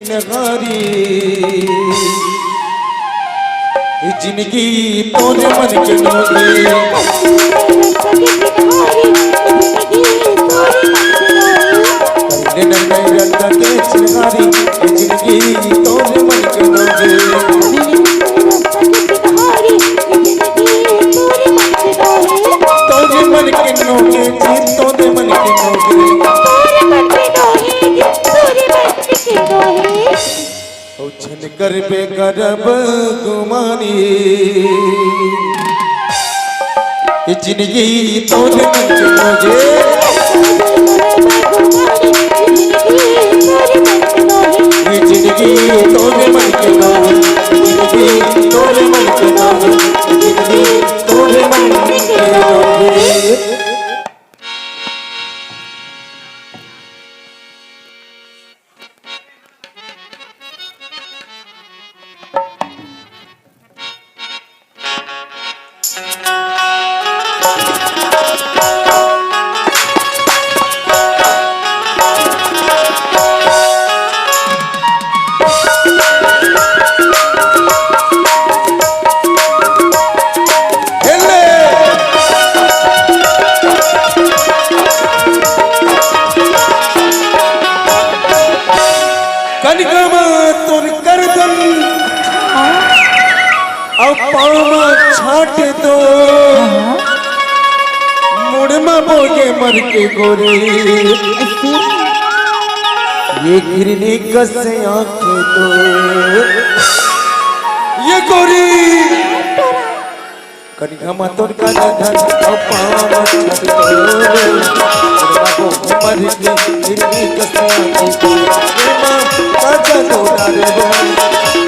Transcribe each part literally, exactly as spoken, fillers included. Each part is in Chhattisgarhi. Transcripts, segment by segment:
नगारी, ये जिंदगी तोरे मन के नोगे। करले नन्ना रंगा के चिंगारी, ये जिंदगी तोरे मन के नोगे। तोरे मन के नोगे जी, तोरे मन के नोगे। अउ झन करबे करब गुमानी, ये जिंदगी तोरे मन के नोगे। ये जिंदगी तोरे मन के नोगे। ये जिंदगी तोरे मन के नोगे। ये जिंदगी तोरे मन के नोगे। कनिका म तोर करदन अउ पाँव म छाट दो, मुड़ म बोगे मर के गोरी। ये किरनी कस आँख दो, ये गोरी। कनिका म तोर करदन अउ पाँव म छाट दो, मुड़ म बोगे मर के किरनी कस आँख दो। ये माँ का जादू डारे वो,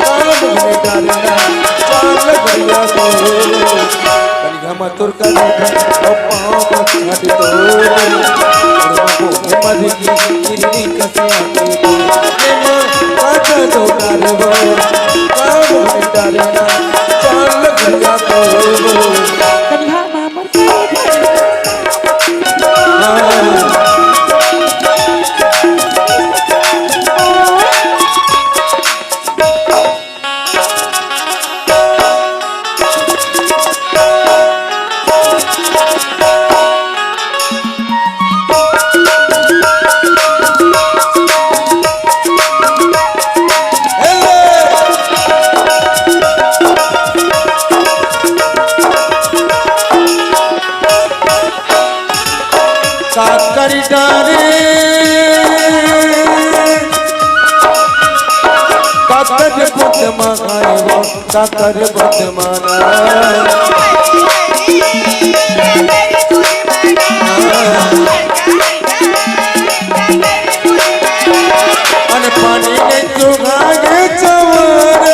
काल मुँह डारे ना, चाल भैया को। कनिका म तोर करदन अउ पाँव म छाट दो, मुड़ म बोगे मर के किरनी कस आँख दो। ये माँ का जादू डारे वो, काल मुँह डारे ना, चाल भैया को। कनिहा मामर के काकर डारे, काकर बुध माना, काकर बुध माना। अन पानी में चुगा गे चवर।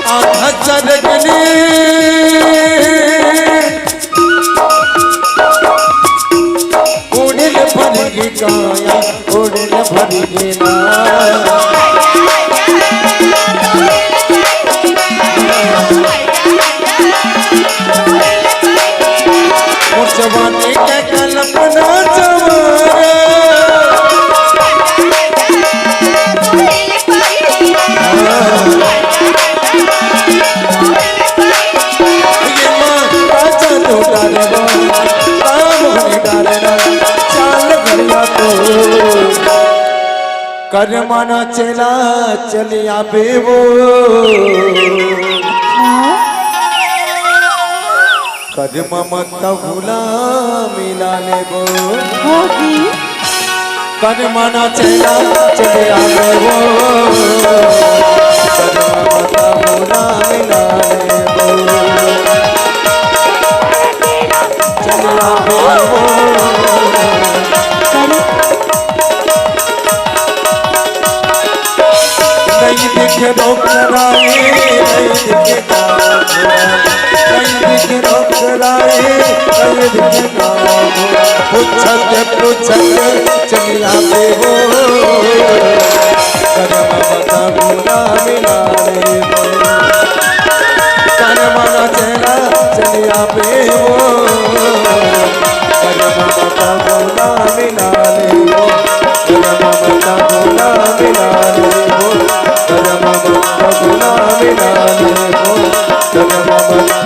आधा सरगनी उड़िल भर की काया, उड़िल भर की ना। मोर जवानी के कल्पना जवारा। ये माँ का जादू डारे वो, काम होने डारे ना, चाल भैया तो। कर माना चेला चलिया बेबो। कर ममता भूला मिला लेबो। होगी। कर माना चेला चलिया बेबो। कर ममता भूला मिला लेबो। चलिया बेबो। नहीं दिखे डोकराए, नहीं दिखे डोकराए, नहीं दिखे डोकराए, नहीं दिखे डोकराए। पूछत पूछत चलिया बेबो। कर ममता भूला मिला लेबो। कर माना चेला चलिया बेबो। कर ममता भूला मिला लेबो। कर ममता भूला मिला लेबो। कर ममता भूला मिला लेबो। कर ममता